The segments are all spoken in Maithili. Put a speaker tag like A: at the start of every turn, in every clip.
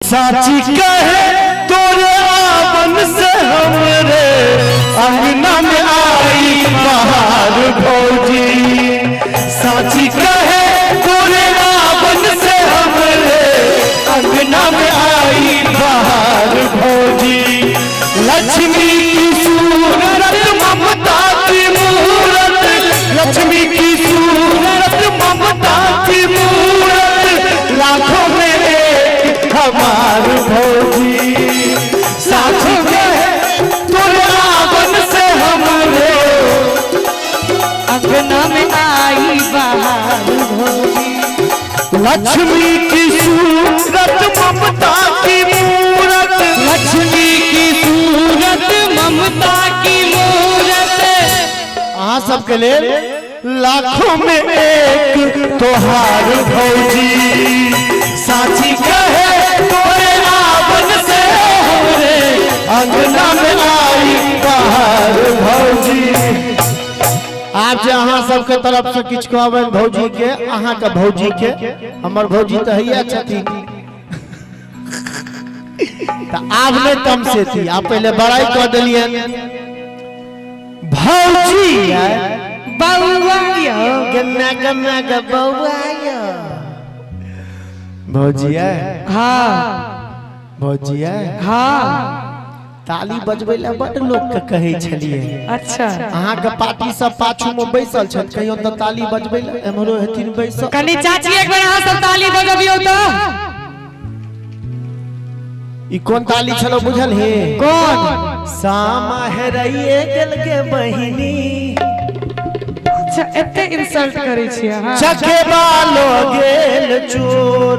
A: साची कहे तोरे आवन से हमरे अंगना में आई बहार भौजी। साची कहे तोरे आवन से हमरे अंगना में आई बहार भौजी। लक्ष्मी की सूरत ममता की मूरत, लक्ष्मी की सूरत ममता की मूरत, लाखों में एक हमार भौजी। साची कहे तोरे आवन से हमरे
B: अंगना में आई बहार भौजी।
A: लक्ष्मी की सूरत ममता की मूरत,
B: लक्ष्मी की सूरत ममता की मूरत,
A: अहाँ सबके लेल लाखों में एक तोहार भौजी। साची कहे तोरे आवन से हमरे अंगना में आई बहार भौजी। आब जे अहाँ सबके तरफ से किछु कहबै भौजी के, अहाँ के भौजी के, हमर भौजी तऽ हैया छथिन, तऽ आब नहि तमसेती, आब पहिले बड़ाई कऽ देलियनि। भौजी
B: बौआ यौ,
A: गन्ना गन्ना के बौआ यौ। भौजी
B: हाँ
A: भौजी
B: हाँ,
A: ताली बजबै लए बड लोक के कहै छलियै।
B: अच्छा,
A: अहाँ के पार्टी सब पाछू में बैसल छथि, कहियो तऽ ताली बजबै लए एम्हरो हेथिन बैसल।
B: कनी चाची एक बेर अहाँ सब ताली बजबियौ तऽ।
A: ई कोन ताली छलो बुझल हे?
B: कोन?
A: सामा हेराइए गेल के बहिनी।
B: अच्छा, एते इंसल्ट करै छियै अहाँ?
A: चकेबा लो गेल चोर।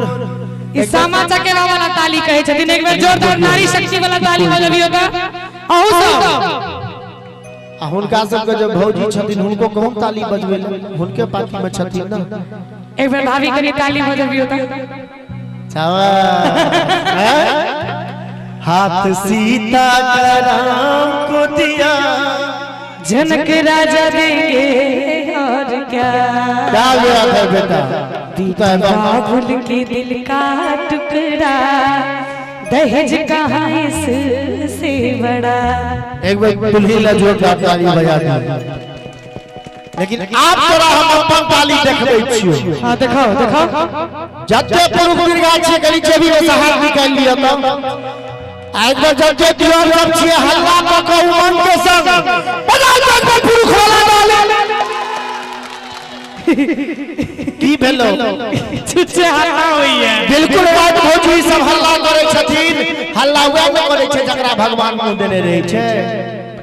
B: ई सामा चकेवा वाला ताली कहै छथिन। एक बेर जोरदार नारी शक्ति वाला ताली बजबियौ तऽ अहूँ सब।
A: आ हुनका सबके जे भौजी छथिन हुनको कहूँ ताली बजबै लए, हुनके पार्टी में छथिन ना।
B: एक बेर भाभी कनी ताली बजबियौ तऽ।
A: हाथ सीता का राम को दिया,
B: जनक राजा देंगे और क्या।
A: क्या गया था बेटा? तू तो है
B: बाबुल के दिल का टुकड़ा, दहेज कहाँ इससे बड़ा।
A: एक बार दुल्ही ला जोरदार ताली बजा दी। लेकिन आप तोरा हम अपन ताली देखबै छियो।
B: हाँ देखाओ देखाओ।
A: जते पुरुष दुर्गा छियै कनी जेबी में से हाथ निकालि लिअ तऽ। आ एक बार जते दियर सब छियै हल्ला कऽ कऽ उमंग के संग बजा दो एक बार पुरुष वाला ताली। की भेलो?
B: छुच्छे हल्ला होइए।
A: बिल्कुल बात भौजी सब हल्ला करै छथिन। हल्ला वएह ने करै छै जकरा भगवान मुँह देने रहै छै।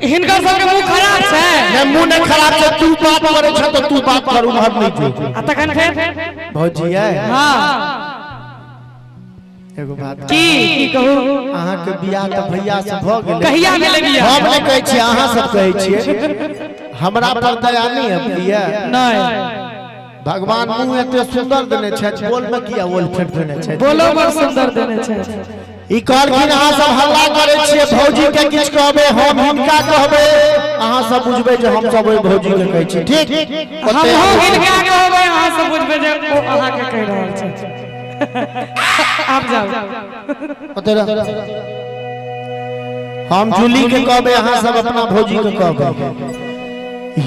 B: हिनकर सबके मुँह खराब छै?
A: नहि, मुँह नहि खराब छै, तू बात करै छ तऽ तू बात कर, उम्हर नहि जो।
B: आ तखन फेर
A: भौजी
B: हाँ
A: एगो बात
B: की की कहू?
A: अहाँके बियाह तऽ भैया से भऽ गेलै।
B: कहिया भेलै बियाह?
A: हम नहि कहै छियै, अहाँ सब कहै छियै। हमरा पर दया नहि अबैया?
B: नहि।
A: भगवान मुँह एते सुंदर देने छथि, बोल में किया बोल फेंक देने छथि?
B: बोलो बड़ सुंदर देने छथि।
A: ई कहलखिन अहाँ सब हल्ला करै छियै, भौजी के किछु कहबै, हम हिनका कहबै, अहाँ सब बुझबै जे हम सब ओहि भौजी के कहै छियै। ठीक?
B: हमहूँ हिनका कहबै, अहाँ सब बुझबै जे ओ अहाँके कहि रहल छथि। आब जाउ।
A: ओते रह। हम जूली के कहबै, अहाँ सब अपना भौजी के कहबै।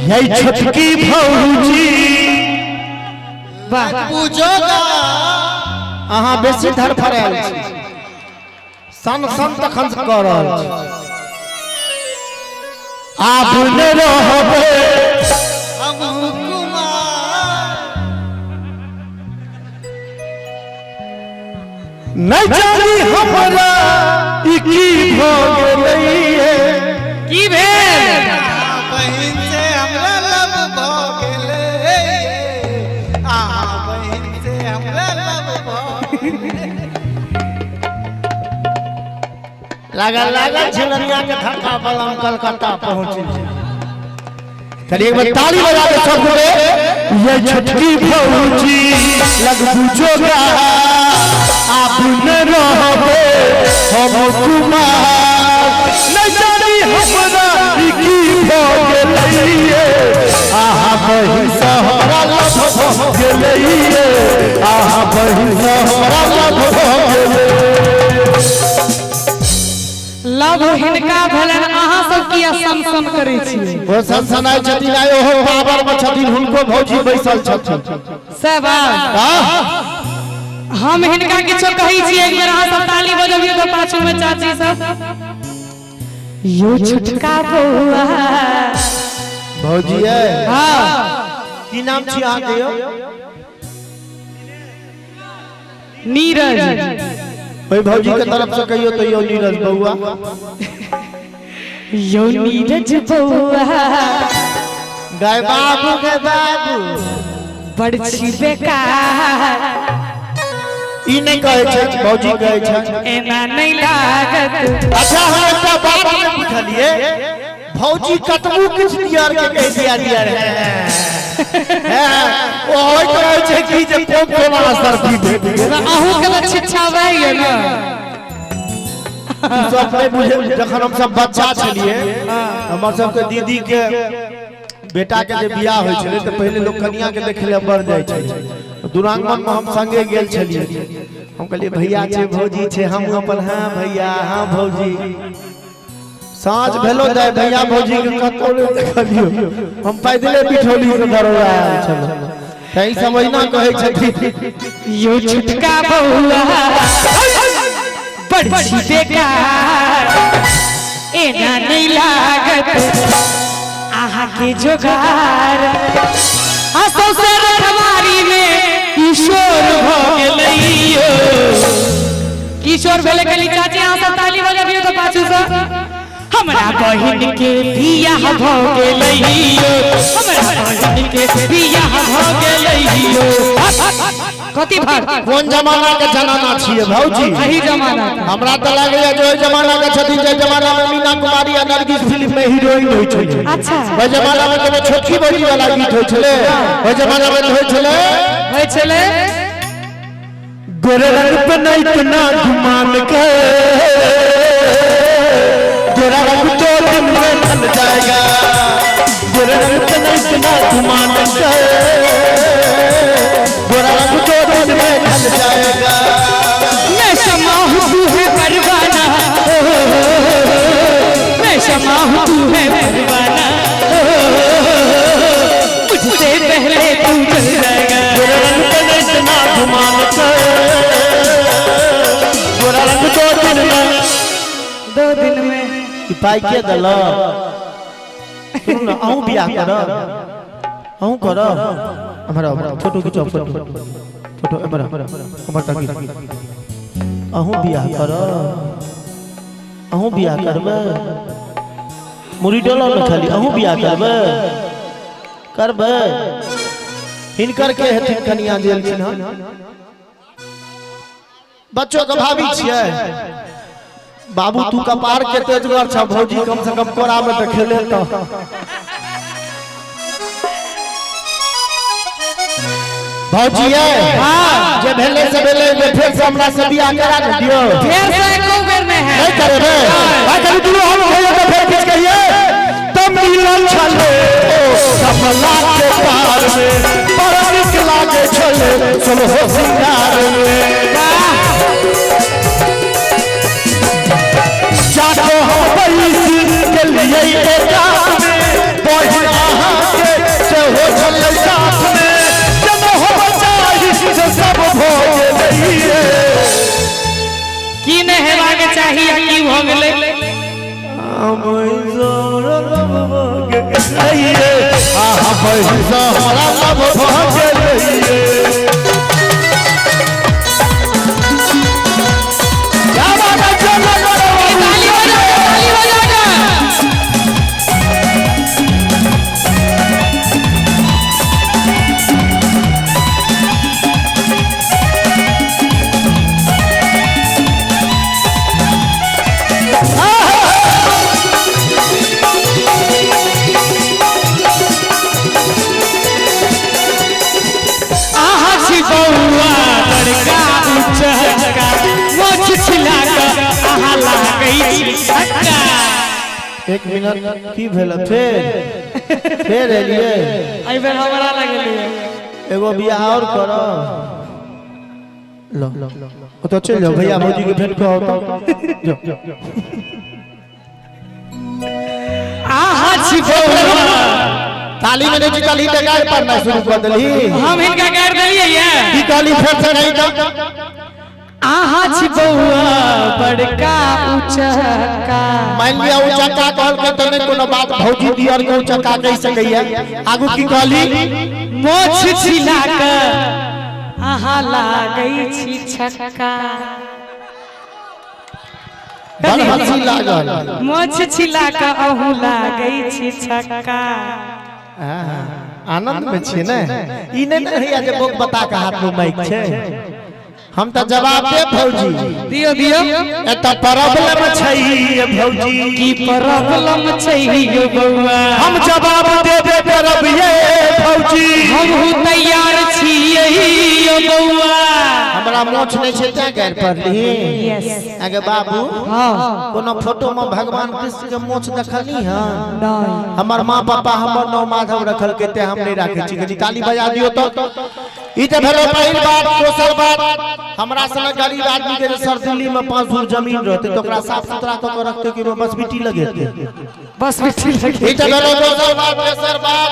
A: यही छोटकी भौजी
B: वाह,
A: अहाँ बेसी धड़फड़ायल छी, सन सन तखन से कऽ रहल छी। आब ने रहबै
C: हमहूँ कुमार,
A: नहि जानी हमरा ई की भऽ गेलैये।
B: की भेल?
C: बहिन से हमरा लव भऽ गेलै, अहाँ बहिन से हमरा लव भऽ गेलै।
A: लागल लागल झिलनिया के धक्का बलम कलकत्ता पहुँच। चलिए एक बार ताली बजा दे सब गोटे। ये छोटकी भौजी लगबू जोगा, आप न रहबे हम कुमार, नहीं जानी हमरा ई की भऽ गेलैये। आहा बहिन से हमरा लव भऽ गेलैये, आहा बहिन से हमरा लव भऽ गेलै।
B: लव हिनका भेलन, अहाँ सब किया सनसन करै छी?
A: ओ सनसनाइ छथिन, आइ ओहो पावर में छथिन, हुनको भौजी बैसल छथिन।
B: सब हम हिनका किछो कहै छी, एक बेर अहाँ सब ताली बजबियौ तऽ पाछू में चाची सब। यो छोटका बौआ
A: भौजी ये
B: हाँ
A: की नाम छी अहाँ के यौ?
B: नीरज।
A: ओहि भौजी के तरफ से कहियो तो यो नीरज बउआ।
B: यो नीरज बउआ
A: गाय बाबू के बाबू
B: बड़ छी बेकार।
A: ई नहीं कहै छै भौजी कहै छै।
B: एना नहीं लागत।
A: अच्छा हम एकटा बात नहि पूछलिए, भौजी कतबो किछु दियर के कहि दिया दियर है ओ होइत रहै छै कि जे कोन कोन असर की भेट गेल।
B: अहूँ के तऽ शिक्षा वएह यऽ ने।
A: ई सब नहि बुझे, जखन हम सब बच्चा छलिए हमर सबके दीदी के बेटा के जे बियाह होइ छलै तऽ पहिले लोक कनिया के देखे लए बड़ जाइ छलै। दुरांगमन में हम संगे गेल छलिए, हम कहलिए भैया छै भौजी छै, हम अपन हाँ भैया हाँ भौजी। साँझ भेलो जाय भैया भौजी के कतौ नहि देखलियो, हम पैदले बिठौली से दरोगा आयल छलहुँ। तैं सब एहिना कहै छथिन।
B: यो छोटका बउआ बड़ छी बेकार, एना नहीं लागत अहाँ के जोगार। आ सौंसे रखवारी में किशोर भऽ गेलैयो। किशोर भेलै कहली चाची अहाँ सब ताली बजबियौ तऽ पाछू से हमरा बहिन के बियाह भऽ गेलैयो, हमरा बहिन के बियाह भऽ गेलैयो। कथी भाग
A: कोन जमाना के जनाना छियै भौजी?
B: एही जमाना के।
A: हमरा तऽ लागैया जे ओहि जमाना के छथिन जे जमाना में मीना कुमारी आ नरगिस फिल्म में हीरोइन होइ छलै।
B: अच्छा।
A: ओहि जमाना में कोनो छोटकी भौजी वाला गीत होइ छलै? ओहि जमाना में होइ छलै,
B: होइ छलै
A: गोरे रंग पे नहीं इतना गुमान के, गोरा रंग तो दिन में ढल जाएगा, गोरे रंग पे नहीं इतना गुमान के, गोरा रंग तो दिन में ढल जाएगा।
B: मैं शमा हूँ तू है परवाना, मैं शमा हूँ तू है परवाना, मुझसे पहले तू जल जाएगा।
A: गोरे रंग पे नहीं इतना गुमान के, गोरा रंग तो दिन में
B: दो दिन में
A: ई पाई के देलक। सुनू ना, अहूँ बियाह करब, अहूँ करब। हमरा फोटो खिचाउ, फोटो फोटो हमरा हमर ताकी। अहूँ बियाह करब, अहूँ बियाह करबै। मुड़ी डोलो ने खाली, अहूँ बियाह करबै करबै। हिनकर के हेथिन कनिया जे एलखिन हन? बच्चो के भाभी छियै। बाबू तू कपार के तेजगर छ, भौजी कम से कम कोरा में तऽ खेले तो। भौजी ये हाँ जे भेले से भेले, फेर से हमरा से बियाह करा ने दियो।
B: फेर से एको बेर नहीं है।
A: नहीं करेबे भाई, कभी दुनू हम होइए तो फेर किछ कहिए। तो मिलल छले कमला के पार में, बड़ नीक लागे छले सोलहो सिंगार में। जाको हम बैसी के लिए एकात में, बहिन अहाँ के सेहो छलै साथ में, जब हो चाही से सब भऽ गेलैये।
B: की नहीं हेबाक चाही आ की भऽ गेलै?
A: हमरा लव भऽ गेलैये। क्या बात है, चलो करो।
B: ताली बजाओ, ताली बजाओ। आहा छी बौआ लड़का उचका, मोछ छिला कऽ आहा लागै छी छक्का।
A: एक मिनट की भेल? फेर फेर एलिए?
B: एहि बेर हमरा लगलिए।
A: एगो बियाह और करब। लो ओतऽ चलि जाओ, भैया भौजी के भेंट कऽ आओ। तऽ जाओ।
B: आहा छी बौआ।
A: ताली में नहीं जीतलही तऽ गारि पढ़नाइ शुरू कऽ देलही।
B: हम हिनका गारि देलियै ये।
A: की कहली फेर से कही तऽ?
B: आहा छी बौआ बड़का उचक्का।
A: मान लिया उचक्का कहलकै तऽ नहि कोनो बात, भौजी दियर के उचक्का कहि सकैया। आगू की कहली?
B: मोछ छिला कऽ अहाँ लागै छी छक्का।
A: बड़ हंसी लागल।
B: मोछ छिला कऽ अहूँ लागै छी छक्का।
A: आनंद में छियै ने? ई नहि ने होइया जे बोक बता के हाथ में माइक छै। हम तऽ जवाब दे भौजी।
B: दियो दियो।
A: एतऽ प्रॉब्लम छै ये भौजी।
B: की प्रॉब्लम छै यो बौआ?
A: हम जवाब देबे करब ये भौजी।
B: हमहूँ तैयार छियै यो बौआ।
A: हमरा मोछ नहि छै तैं गारि पढ़ली। आगे बाबू,
B: हाँ।
A: कोनो फोटो में भगवान कृष्ण के मोछ देखलनी हँ?
B: नहीं।
A: हमर माँ पापा हमर नौ माधव रखलकै तैं हम नहीं राखै छी। कनी ताली बजा दियौ तऽ। ई तऽ भेलै पहिल बात। दोसर बात, हमरा सनक गरीब आदमी के जे सरदिल्ली में 5 धूर जमीन रहतै तऽ ओकरा साफ सुथरा कऽ के रखतै कि ओहिमे बसबिट्टी लगेतै?
B: बस बिट्टी लगेतै।
A: ई तऽ भेलै दोसर बात। तेसर बात,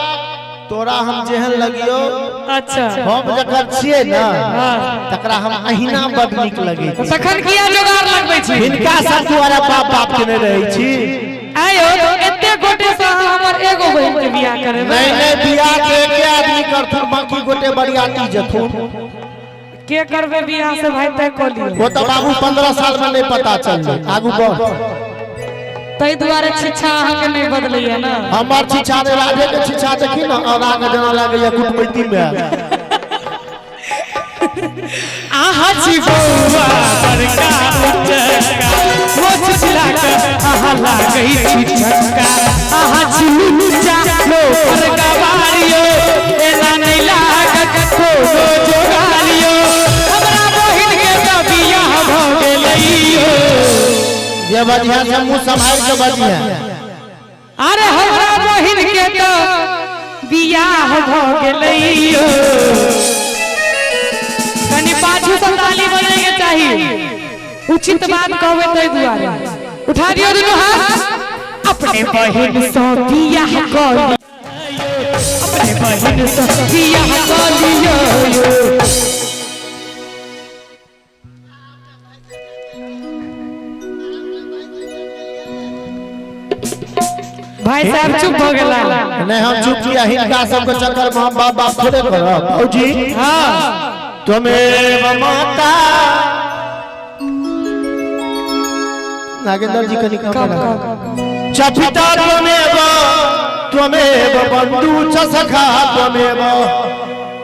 A: तोरा हम जेहन लगियौ,
B: अच्छा,
A: हम जकर छियै ने तकरा हम अहिना बड नीक लगै छै।
B: तखन किया जोगार लगबै छी?
A: हिनका सब दुआरे बाप बाप के नहि रहै छी।
B: आयो एते गोटे से अहाँ हमर एगो बहिन के बियाह करेबै?
A: नहीं नहीं, बियाह के एके आदमी करथुन, बाकी गोटे बरियाती जथुन।
B: के करबै बियाह से भाई तय कऽ लियौ।
A: वो तऽ बाबू 15 साल में नहीं पता चललै। आगू बढ़।
B: ताहि दुआरे शिक्षा अहाँके नहि बदलैया ने?
A: हमर शिक्षा ने राधे के शिक्षा देखी ने, और आगे जेना लागैया कुटमैती में।
B: आहा छी बौआ बड़का उचक्का, मोछ छिला कऽ अहाँ लागै छी छक्का। आहा छी लुच्चा लोफर गवारियो, एना नहि लागत कोनो जोगारियो। हमरा बहिन के तऽ बियाह भऽ गेलैयो।
A: जे बजिहा से मुँह सम्हारि के बजिहा।
B: अरे हमरा बहिन के तऽ बियाह भऽ गेलैयो। कनि पाछू से ताली बजैके चाही, उचित बात कहबै ताहि दुआरे। उठा दियौ दुनू हाथ। अपने बहिन सँ बियाह कऽ लियौ, अपने बहिन सँ बियाह कऽ लियौ। भाई साहब चुप भऽ गेला।
A: नहीं हम चुप किया, हिनका सबके चक्कर में हम बाप बाप थोड़े करब। भौजी
B: हाँ,
A: त्वमेव माता। नागेंद्र जी कनि कम च पिता त्वमेव, त्वमेव बंधु च सखा त्वमेव।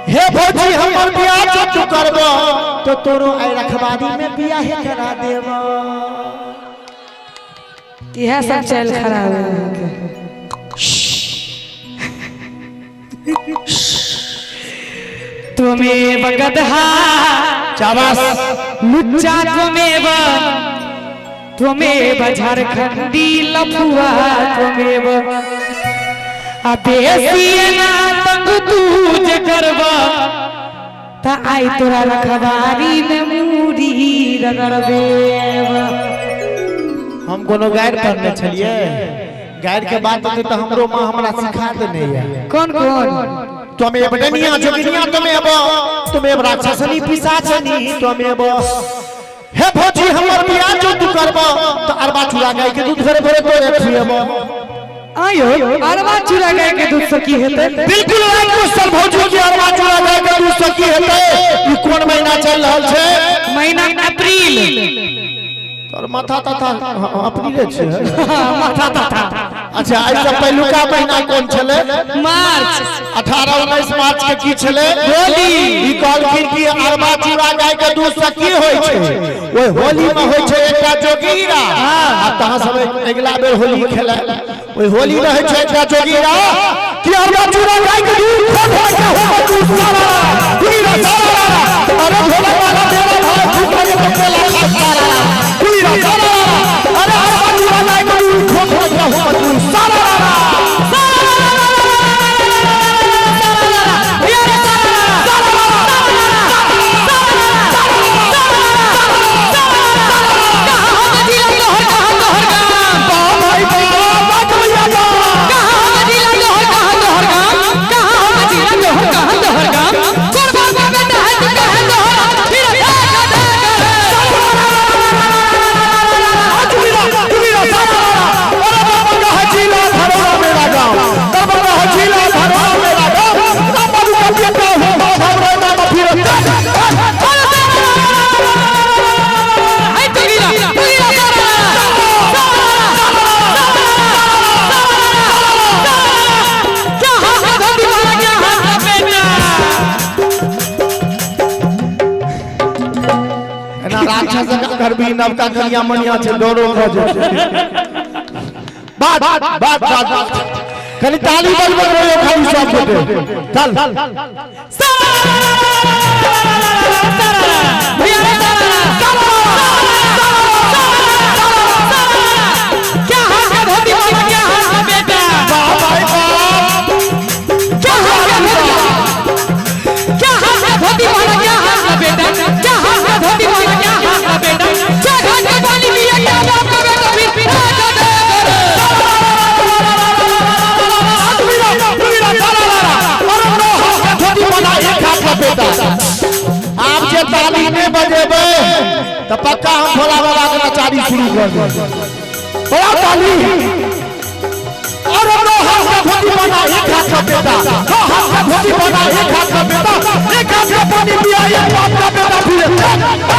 A: हे भौजी हमर बियाह जो तू करब तो तोरो आई रखबारी में बियाह करा देब।
B: इएह सब चल खराब है। त्वमेव गदहा
A: शाबाश
B: लुच्चा त्वमेव, त्वमेव झारखंडी लफुआ त्वमेव। आ बेसी एना तंग तू जे करब त आई तोरा रखबारी में मूड़ी रगड़बेब।
A: हम कोनो गारि पढ़ने छलियै? गारि के बात हेतै तऽ हमरो माँ हमरा सिखा देने ये।
B: कौन कौन?
A: त्वमेव डनिया जोगिनिया त्वमेव, त्वमेव राक्षसनी पिशाचनी त्वमेव। हे भौजी हमर बियाह जो तू करब तऽ अरबा चूड़ा गाय के दूध भरे भरे तोरे खुएब।
B: आयो अरबा चूड़ा गाय के दूध से की हेतै?
A: बिल्कुल राइट क्वेश्चन भौजी की अरबा चूड़ा गाय के दूध से की हेतै? ई कोन महीना चल रहल छै?
B: महीना अप्रैल।
A: तोर माथा तथा अप्रैले छै।
B: माथा तथा।
A: अच्छा एहिसँ पहिलुका महीना कोन छलै?
B: मार्च।
A: 18-19 मार्च के की छलै?
B: होली।
A: ई कहलखिन कि अरबा चूड़ा गाय के दूध से की होइ छै? ओहि होली में होइ छै एकटा जोगीरा। आ तहाँ सब अगिला बेर होली खेलै, ओहि होली में होइ छै एकटा जोगीरा कि अरबा चूड़ा गाय के दूध खोल खोल के हो दूध सारा पूरा सारा। अरे भोला वाला मेरा भाई भूख लगे तो पेला सारा पूरा सारा। अरे अरबा चूड़ा गाय के दूध खोल खोल के हो दूध सारा।
B: कहाँ
A: करबी नवका कनिया मनिया छै डरो भ जेतै। बात बात बात खाली ताली बजबैत रहियो खाली सब गोटे। चल
B: क्या हाथ का धोती वाला, क्या हाथ का बेटा, क्या हाथ का धोती, क्या हाथ का धोती वाला, क्या हाथ का बेटा, क्या हाथ का धोती वाला, क्या हाथ का बेटा, क्या घाट का पानी पिया, क्या बाप का बेटा, फिर फिर राजा दे
A: आप जे ताली नहीं बजेबे तो पक्का हम भोला बाबा के नचारी शुरू कर देब। बड़ा ताली। और नो हाथ का धोती बना एक हाथ का बेटा, नो हाथ का धोती बना एक हाथ का बेटा, एक हाथ का पानी पिया एक बाप का बेटा, फिर
B: कहाँ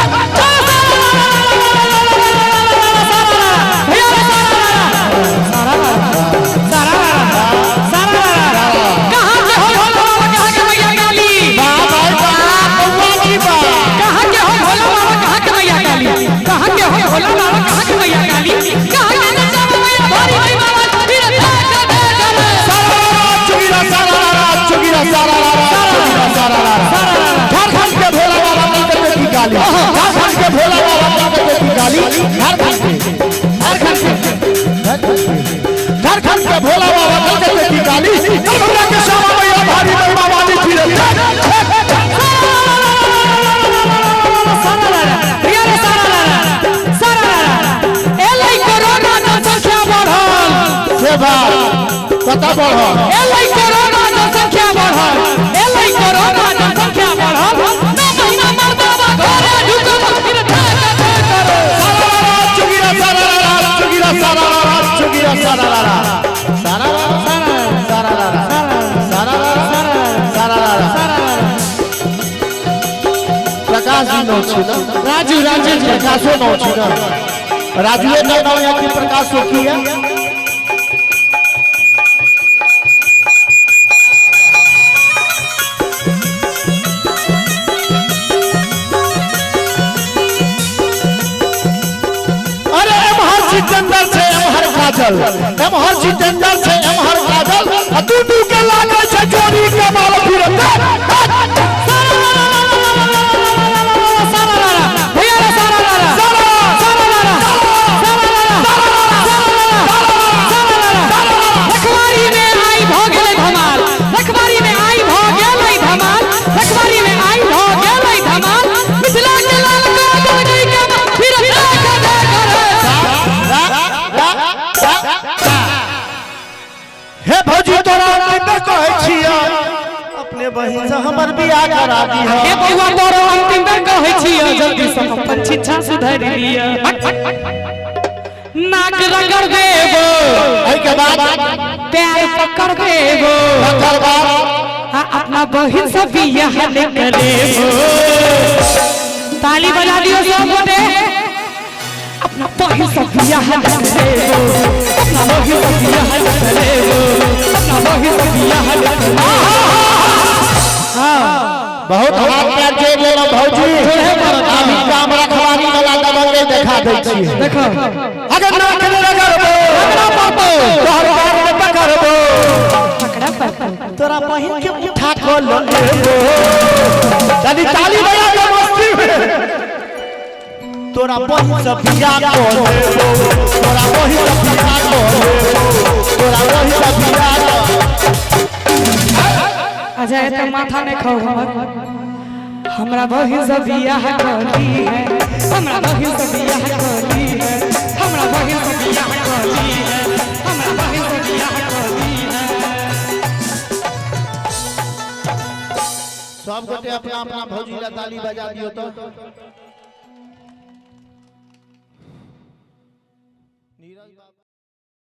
B: के हो भोला बाबा, कहाँ के मैया काली, कहाँ के हो भोला बाबा, कहाँ के मैया काली, कहाँ के हो भोला बाबा, कहाँ के मैया काली, कहाँ के नचावा मैया भोरी भाई बाबा, फिर राजा दे
A: झारखंड के भोला बाबा कलकत्ते की गाली, झारखंड के भोला बाबा कलकत्ते की गाली, झारखंड के, झारखंड के भोला बाबा कलकत्ते की गाली, दरभंगा के श्यामा मैया भारी महिमा वाली फिर से बात कता बढ़ल।
B: एलै कोरोना जनसंख्या बढ़ल, एलै कोरोना जनसंख्या बढ़ल, नौ महीना मर्दाबा घरे ढुकल, फिर धागा दे करो।
A: चुगिरा सारा चुगिरा सारा चुगिरा सारा सारा सारा सारा सारा सारा। प्रकाश जी नौ छी ना,
B: राजू राजू जी
A: प्रकाशो नौ छी ना, राजू का नाम है कि प्रकाश की है। अरे एमहर जितेंद्र छै एमहर काजल, एमहर जितेंद्र छै एमहर काजल, आ दू दू के लागै छै जोड़ी के माल फिरत।
B: रखवारी में आई भ गेलै धमाल, रखवारी में आई भ गेलै धमाल, रखवारी में आई भ गेलै धमाल, मिथिला के लाल को जोड़ी के माल फिर धागा दे करो।
A: हे भौजी तोरा अंतिम कहै छियै अपने बहिन से हमर बियाह करा दिह।
B: हे बौआ तोरा अंतिम बेर कहै छियै जल्दी से अपन शिक्षा सुधारि लिअ, नाक रगड़ देबो,
A: एहि के बाद
B: पैर पकड़ देबो,
A: तकर बाद
B: आ अपना बहिन से बियाह करेबो। ताली बजा दियो सब गोटे। अपना बहिन से बियाह करेबो, अपना बहिन से बियाह करेबो, अपना बहिन से बियाह करेबो।
A: बहुत हाथ पैर जोड़ लेलहुँ भौजी, अभी काम रखवारी वाला दबंग देखा दै छियै।
B: देखो
A: अगर नाक ने रगड़बो तोहर पैर में पकड़बो,
B: पकड़ा पकड़ा
A: तोरा बहिन के उठा क ल लेबो। ताली ताली बजा के मस्ती में तोरा बहिन से बियाह क लेबो, तोरा बहिन से बियाह क लेबो, तोरा बहिन से बियाह।
B: अच्छा तो माथा नहीं खाओ हमर, हमरा बहिन से बियाह करी है, हमरा बहिन से बियाह करी है, हमरा बहिन से बियाह करी है, हमरा बहिन से बियाह करी है।
A: सब गोटे अपना अपना भौजी ला ताली बजा दियो तो। नीरज बाबा।